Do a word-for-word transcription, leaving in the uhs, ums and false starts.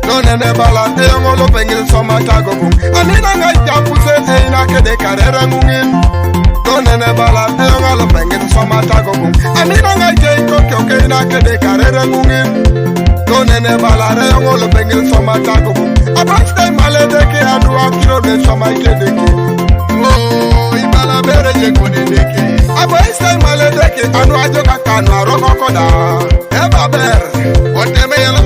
None ne bala, e yongo lo pengil soma tago bung. Anina ngai japu se e ina kede karera ngungin. None ne bala, e yongo lo pengil soma tago bung. Anina ngai jei koke oke ina kede karera ngungin. None ne bala, e yongo lo pengil soma tago bung. Abas tai male deke adu akiro de soma kede ke. Oh, ibala bere je kone deke. Abas tai male deke adu ajo kakanu aroko koda. Eba ber, oteme yelo